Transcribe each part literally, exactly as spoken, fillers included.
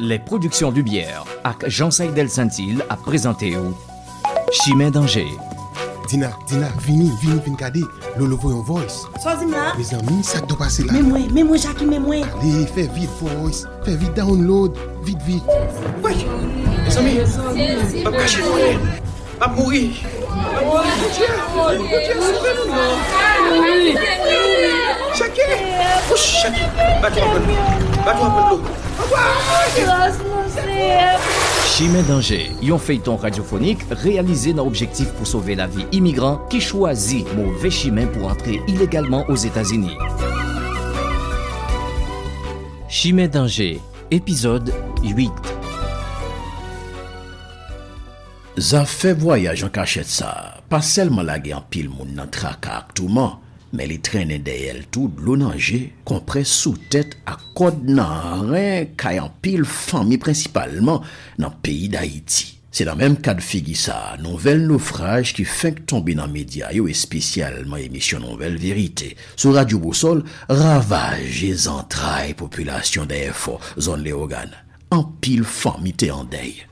Les Productions Lumière ak Jean Saïdel Saintil ap prezante w Chimen Danje. Dina, Dina, vini, vini, vin gade. Lolo voye yon voice. Sa w di m la? Mezanmi, sa k dwe pase la? Men mwen, men mwen, Jackie, men mwen. Ale, fè vit, voice. Fè vit, download. Vit, vit. Woy! Mezanmi, m ap kache mwen. M ap mouri. M ap mouri, Bondye. Bondye, sove nou non. Jackie! Wouch, Jackie! Bato ap pran dlo. Chimen Danje, yon feyton radyofonik reyalize nan objektif pou sove lavi imigran ki chwazi move chimen pou antre ilegalman Ozetazini. Chimen Danje, epizòd uit. Zafè vwayaj an kachèt sa a pa sèlman lage anpil moun nan traka ak touman, men li trennen dèyè l tou dlo nan je, konprès sou tèt ak kòd nan ren kay anpil fanmi, prensipalman nan peyi Dayiti. Se nan menm kad figi sa a, nouvèl nofraj ki fenk tonbe nan medya yo, espesyalman emisyon Nouvèl Verite sou Radyo Bousòl, ravaje zantray popilasyon Dèyèfò, zòn Leyogàn. Anpil fanmi te an dèy.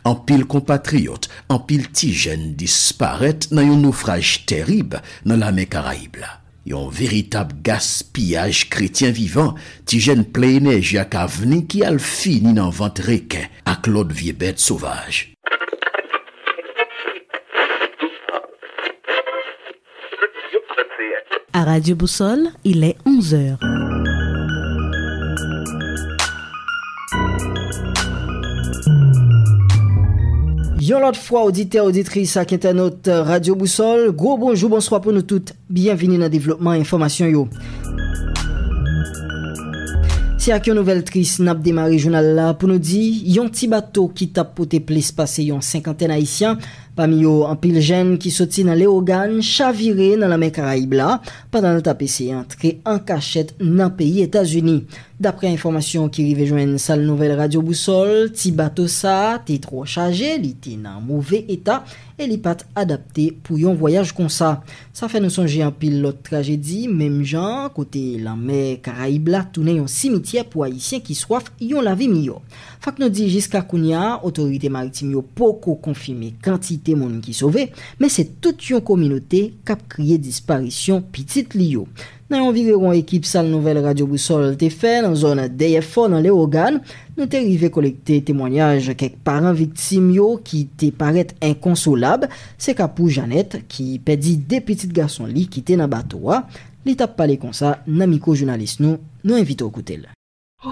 Anpil konpatriyòt, anpil ti jèn disparèt nan yon nofraj tèrib nan lamè Karayib la. Yon veritab gaspiyaj kretyen vivan, ti jèn plen enèji ak avni ki al fini nan vant reken ak lòt vye bèt sovaj. À Radio Boussole, il est onze heures. Yon lòt fwa, oditè, oditris ak entènot Radio Boussole, gwo bonjou, bonswa pou nou tout. Byenvini nan devlopman enfòmasyon yo. Se ak yon nouvèl tris n ap demare jounal la pou nou di, yon ti bato ki t ap pote plis pase yon senkantèn Ayisyen, pami yo anpil jèn ki soti nan Leyogàn, chavire nan lanmè Karayib la, pandan l t ap eseye antre an kachèt nan peyi Etazini. Daprè enfòmasyon ki rive jwenn sal nouvèl Radyo Bousòl, ti bato sa a te twò chaje, li te nan move eta e li pa t adapte pou yon vwayaj konsa. Sa fè nou sonje anpil lòt trajedi, menm jan, kote lanmè Karayib la tounen yon simityè pou Ayisyen ki swaf yon lavi miyò. Fòk nou di, jiska kounye a, otorite maritim yo poko konfime kantite moun ki sove, men se tout yon kominote k ap kriye disparisyon pitit li yo. Nan yon virewon ekip sal nouvèl Radyo Bousòl te fè nan zòn Dèyèfò nan Lewogàn, nou te rive kolekte temwanyaj kèk paran viktim yo ki te parèt enkonsolab. Se ka pou Janèt, ki pèdi de pitit gason li ki te nan bato a. Li t ap pale konsa nan mikwo jounalis nou. Nou envite w koute l. M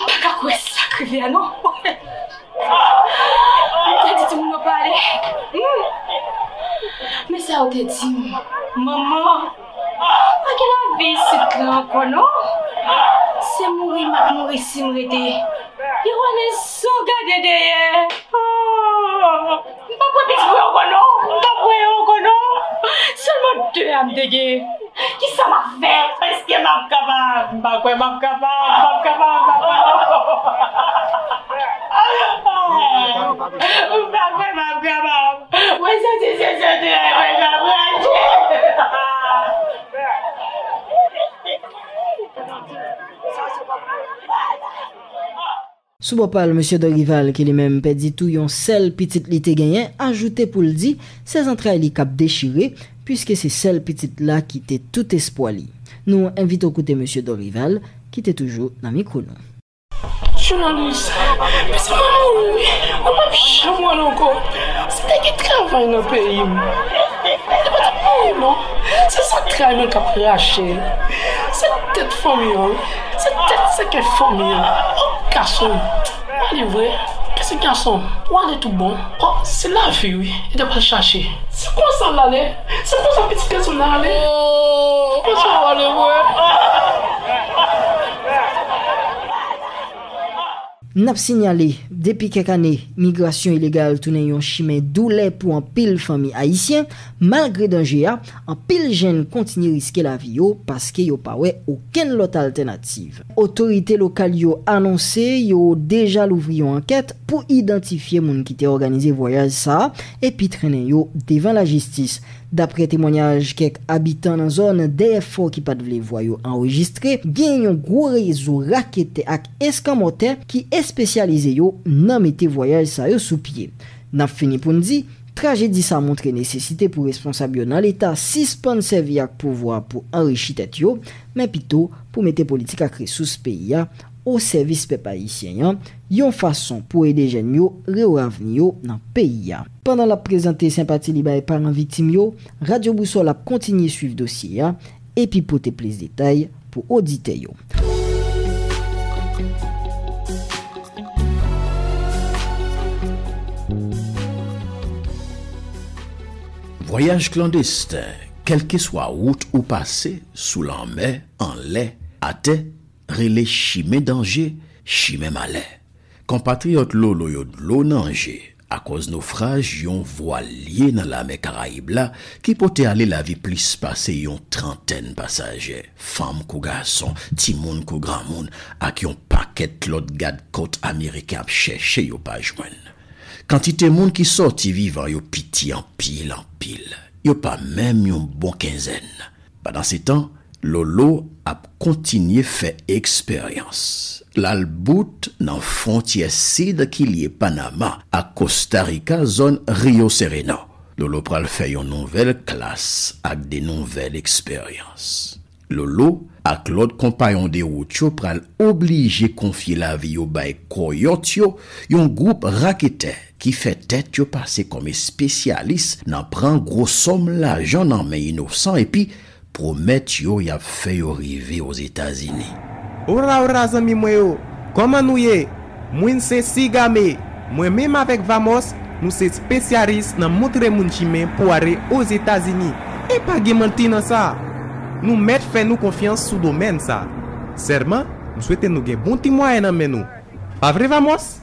pa ka kwè sa k rive a non. M te di timoun yo pa ale. Hmm. Men sa yo te di m. Manman, pa gen lavi isit la ankò non. Se mouri m ap mouri si m rete. Yowanes, gade dèyè. Oh, m p ap wè pitit mwen ankò non. M p ap wè yo ankò non. Sèlman de a m te gen. Kisa m ap fè? Èske m ap kapab? M pa kwè m ap kapab. M p ap kapab. M p ap kapab. M pa kwè m ap kapab. Mwen santi se sèten mwen ap rache. Sou bò pa l, mesye Dorival, ki li menm pèdi tou yon sèl pitit li te genyen, ajoute pou l di, se zantray li k ap dechire, piske se sèl pitit la ki te tout espwa li. Nou envite w koute mesye Dorival, ki te toujou nan mikwo nou. Jounalis, pitit mwen mouri wi, mwen p ap janm wè l ankò. Si te gen travay nan peyi m, li pa t ap mouri non. Se zantray mwen k ap rache. Se tèt fanmi an wi. Se tèt sèkèy fanmi an. O gason m, w ale vre. Pitit gason m, w ale tout bon. O, se lavi wi, li ta pral chache. Se konsa l ale. Se konsa pitit gason m nan ale. Se konsa w ale vre. N ap sinyale, depi kèk ane, migrasyon ilegal tounen yon chimen doulè pou anpil fanmi ayisyen. Malgre danje a, anpil jèn kontinye riske lavi yo paske yo pa wè okenn lòt altènativ. Otorite lokal yo anonse yo deja louvri yon ankèt pou idantifye moun ki te òganize vwayaj sa a epi trennen yo devan lajistis. Daprè temwanyaj kèk abitan nan zòn dèyè fò ki pa t vle vwa yo anrejistre, gen yon gwo rezo raketè ak eskanmòtè ki espesyalize yo nan mete vwayaj sa yo sou pye. N ap fini pou n di, trajedi sa montre nesesite pou responsab yo nan Leta sispann sèvi ak pouvwa pou anrichi tèt yo, men pito pou mete politik ak resous peyi a o sèvis pèp ayisyen an, yon fason pou ede jèn yo rewè avni yo nan peyi a. Pandan l ap prezante senpati li bay paran viktim yo, Radyo Bousòl ap kontinye swiv dosye a epi pote plis detay pou oditè yo. Vwayaj klandesten, kèlkeswa wout ou pase, sou lanmè, anlè, atè, rele chimen danje, chimen malè. Konpatriyòt Lolo yo dlo nan je akòz nofraj yon vwalye nan lamè Karayib la ki pote ale lavi plis pase yon trantèn pasaje, fanm kou gason, timoun kou granmoun, ak yon pakèt lòt gad kòt ameriken ap chèche yo pa jwenn. Kantite moun ki sòti vivan yo piti anpil, anpil. Yo pa menm yon bon kenzèn. Pandansetan, Lolo ap kontinye fè eksperyans. L al bout nan fwontyè sid ki lye Panama ak Kosta Rika, zòn Rio Sereno. Lolo pral fè yon nouvèl klas ak de nouvèl eksperyans. Lolo ak lòt konpayon de wout yo pral oblije konfye lavi yo bay kòyòt yo, yon gwoup raketè ki fè tèt yo pase kòm espesyalis nan pran gwo sòm lajan nan men inosan epi pwomèt yo y ap fè yo rive Ozetazini. Ora, ora, zanmi mwen yo! Kòman nou ye? Mwen se Sigame. Mwen menm avèk Vamos, nou se espesyalis nan montre moun chimen pou ale Ozetazini. E pa gen manti nan sa. Nou mèt fè nou konfyans sou domèn sa. Sèlman, m swete nou gen bon ti mwayen nan men nou. Pa vre, Vamos?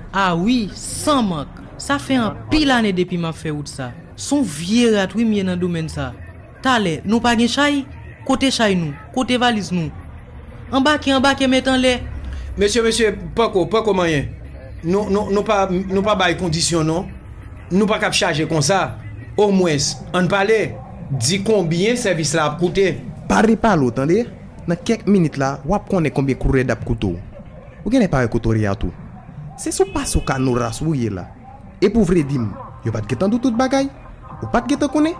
Ah wi, san mank. Sa fè anpil ane depi m ap fè wout sa. S on vye rat wi m ye nan domèn sa. Talè, nou pa gen chay? Kote chay nou? Kote valiz nou? Anbake, anbake, met anlè. Mesye, mesye, poko, poko manyen. Nou, nou, nou pa, nou pa bay kondisyon non. Nou pa kab chaje konsa. Omwens, ann pale. Di konbyen sèvis la ap koute. Pa repale w, tande. Nan kèk minit la, w ap konnen konbyen kourèd ap koute w. Ou genlè pa wè kote w ye a tou. Se sou paso kanoras ou ye la. Epi w vle di m, yo pa t gentan di w tout bagay? Ou pa t gentan konnen?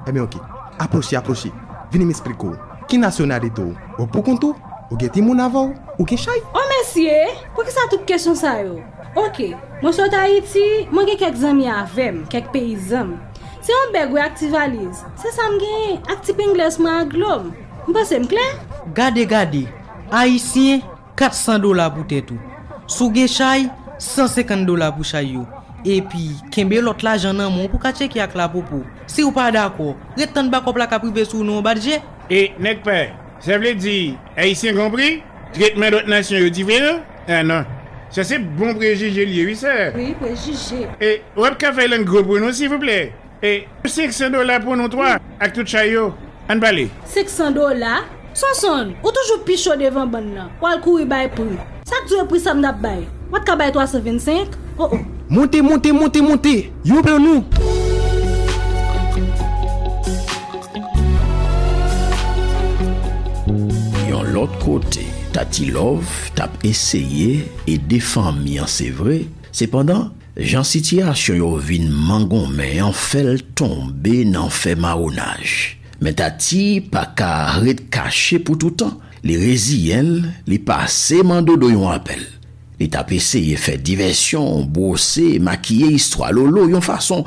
Ebyen oke. Apwoche, apwoche. Vini m esplike w. Ki nasyonalite w? Ou poukont ou? Ou gen timoun avè w? Ou gen chay? O mesye, poukisa tout kesyon sa yo? Oke, mwen sot Ayiti, mwen gen kèk zanmi avè m, kèk peyizan m. Se yon bèg wi ak ti valiz. Se sa m genyen, ak ti penglès mwen ak dlo m. M panse m klè? Gade, gade. Ayisyen, kat san dola pou tèt ou. Si w gen chay, san senkant dola pou chay yo. Epi, kenbe lòt lajan nan men w pou w ka tcheke ak lapopo. Si w pa dakò, ret tann bakòp la k ap rive sou w nan yon bat je. E, nèg pè, sa vle di, Ayisyen konpri? Tretman dòt nasyon yo diferan? A non. Sa se bon prejije l ye, wi, sè. Wi, prejije. E, w ap ka fè lang gwo pou nou, silvouplè? E, senk san dola pou nou twa, ak tout chay yo. Ann pale. Senk san dola? Sonsonn, ou toujou pi cho devan bann nan. W al kouri bay pri. Sa k di w e pri sa m t ap bay? W pa t ka bay twa san vennsenk? O, o. Monte, monte, monte, monte! Yo pran nou! Yon lòt kote, Tati Love t ap eseye ede fanmi an, se vre. Sepandan, jan sitiyasyon yo vin mangonmen an fè l tonbe nan fè mawonaj. Men Tati pa ka ret kache pou toutan. Li reziyen l, li pase Mandodo yon apèl. Li t ap eseye fè divèsyon, bwose, makiye istwa Lolo yon fason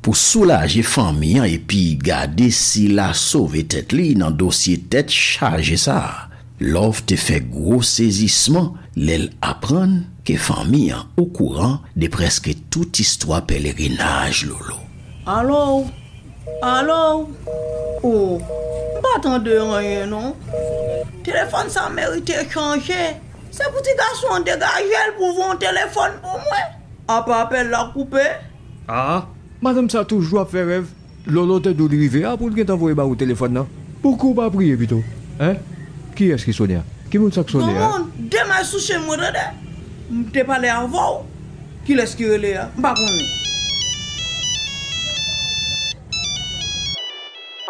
pou soulaje fanmi an epi gade si l a sove tèt li nan dosye tèt chaje sa a. Love te fè gwo sezisman lè l aprann ke fanmi an okouran de prèske tout istwa pelerinaj Lolo. Alo? Alo? O, m pa tande anyen non. Telefòn sa merite chanje. Se pou ti gason an degaje l pou voye yon telefòn pou mwen. Apa apèl la koupe? A, madanm sa toujou ap fè rèv. Lolo te di w li rive a pou l gentan voye ba ou telefòn nan. Pouki w pa priye pito? Hen? Kiyès ki sone a? Ki moun sa k sone a? Granmoun, demach sou chen mwen tande. M te pale avè w. Kilès ki rele a? M pa konnen.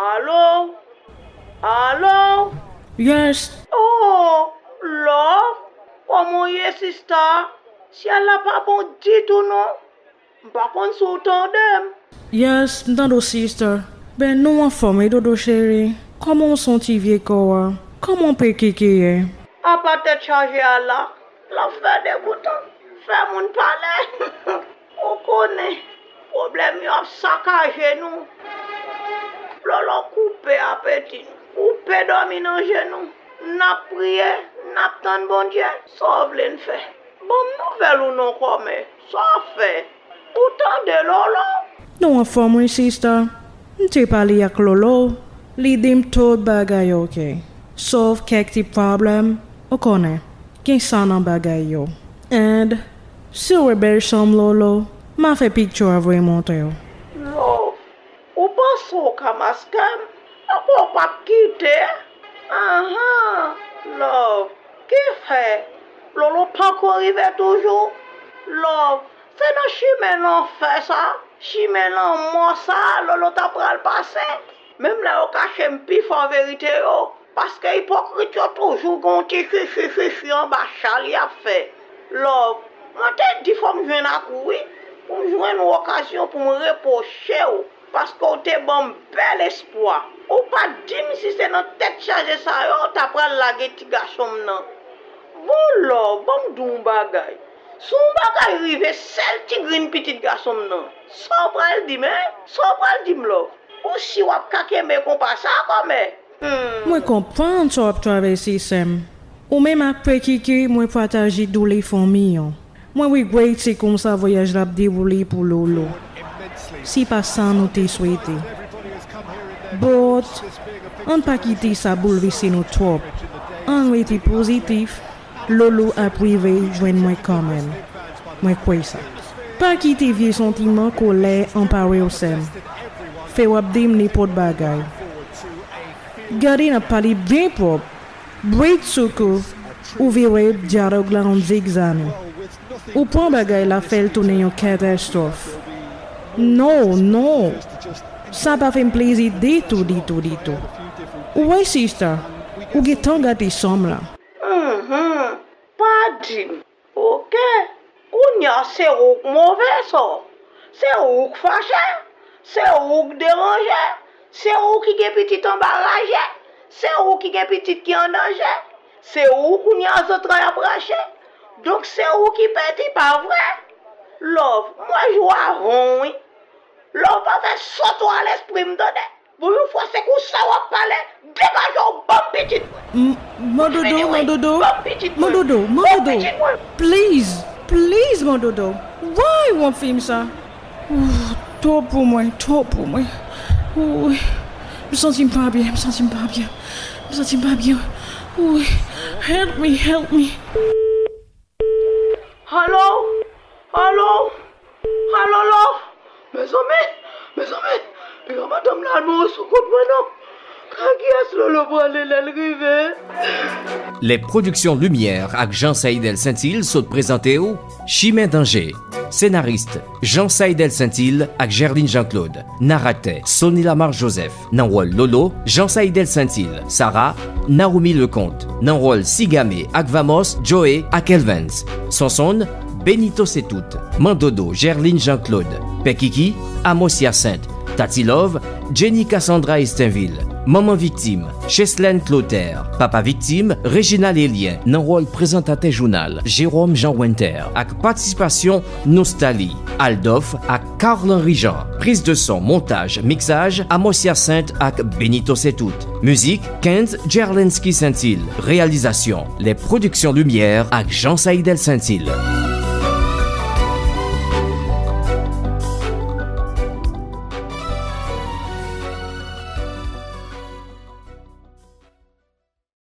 Alo? Alo? Yes. Oh, love, kòman w ye, sista? Syèl la pa bon ditou non. M pa konn si w tande m. Yes, m tande w, sister. Ben, nou anfòm, wi, Dodo cheri. Kòman w santi vye kò a? Kòman Pekiki ye? Apa tèt chaje a la, l ap fè degoutan, fè moun pale. Ou konnen, pwoblèm yo ap sakaje nou. Lolo koupe apeti n, koupe dòmi nan je nou. N ap priye, n ap tann Bondye. Sa w vle n fè? Ban m nouvèl ou non, kòmè. Sa w ap fè? Ou tande Lolo? Nou anfòm wi, sista. M te pale ak Lolo, li di m tout bagay oke. Sof kèk ti pwoblèm, ou konnen, gen sa nan bagay yo. And, si w wè bèl chanm Lolo, m a fè picture a voye montre w. Love, ou panse w ka maske m? Ankò w p ap kite? Ahan, love, ki fè? Lolo poko rive toujou? Love, se nan chimen lanfè sa, chimen lanmò sa, Lolo ta pral pase. Menm lè yo kache m pi fò verite yo, paske ipokrit yo toujou gen yon ti chichi chichi anba chal y ap fè. Love, mwen te di fò m jwenn ak ou wi, pou m jwenn yon okazyon pou m repwoche w, paske w te ban m bèl espwa. Ou pa t di m si se nan tèt chaje sa yo w ta pral lage ti gason m nan. Bon, Love, ban m di w yon bagay. Si yon bagay rive sèl ti grenn pitit gason m nan, sa w pral di m, en? Sa w pral di m, Love? Ou si w ap ka kenbe konpa sa, kòmè? Hmm. Mwen konprann sa w ap travèse, sè m. Ou menm ak Pekiki, mwen pataje doulè fanmi an. Mwen regrèt se konsa vwayaj la ap dewoule pou Lolo. Se pa sa nou te swete. But, ann pa kite sa boulvèse nou twòp. Ann rete pozitif. Lolo ap rive jwenn mwen kanmenm. Mwen kwè sa. Pa kite vye santiman, kolè anpare w, sè m. Fè w ap di m nenpòt bagay. Gade n ap pale byen pwòp. Britsoukou, ou vire dyalòg la an zigzane. Ou pran bagay la fè l tounen yon katastwòf. Non, non. Sa pa fè m plezi ditou, ditou, ditou. Ou wè, sista, ou gentan gate san m la. Mhm. Pa di m. Oke. Kounye a se ou k move, sè. Se ou k fache. Se ou k deranje. Se ou ki gen pitit anba raje. Se ou ki gen pitit ki an danje. Se ou kounye a zantray ap rache. Donk se ou ki pèdi, pa vre? Love, mwen jwe avan w wi. Love, pa fè sòt ou a lespri m, tande. Bon, yon fwa se konsa w ap pale, degaje w, ban m pitit mwen. M-, Mandodo, Mandodo, Mandodo, Mandodo, please, please, Mandodo. Why w ap fè m sa? Ooh, twòp pou mwen, twòp pou mwen. Ooh, m santi m pa byen, m santi m pa byen. M santi m pa byen. Ooh, help me, help me. Hello? Hello? Hello, love? Mezanmi, mezanmi, piga madanm la nou sou kont mwen non. Kay kiyès Lolo prale lè l rive? Les Productions Lumière ak Jean Saïdel Saintil sot prezante w Chimen Danje. Senaris, Jean Saïdel Saintil ak Gerline Jean-Claude. Naratè, Sony Lamarche Joseph. Nan wòl Lolo, Jean Saïdel Saintil, Sarah, Naomi Leconte. Nan wòl Sigame ak Vamos, Joey ak Elvens. Sonsonn, Benito Setout. Mandodo, Gerline Jean-Claude. Pè Kiki, Amos Hyacinthe. Tati Love, Jenny Cassandra Estenville. Manman viktim, Cheslène Clotaire. Papa viktim, Reginald Elien. Nan wòl prezantatè jounal, Jérôme Jean Wenter. Ak patisipasyon Nostali, Aldov ak Carl Henry Jean. Priz de son, montaj, miksaj, Amos Hyacinthe ak Benito Setout. Mizik, Kenz Gerlensky Saintil. Reyalizasyon, Les Productions Lumière ak Jean Saïdel Saintil.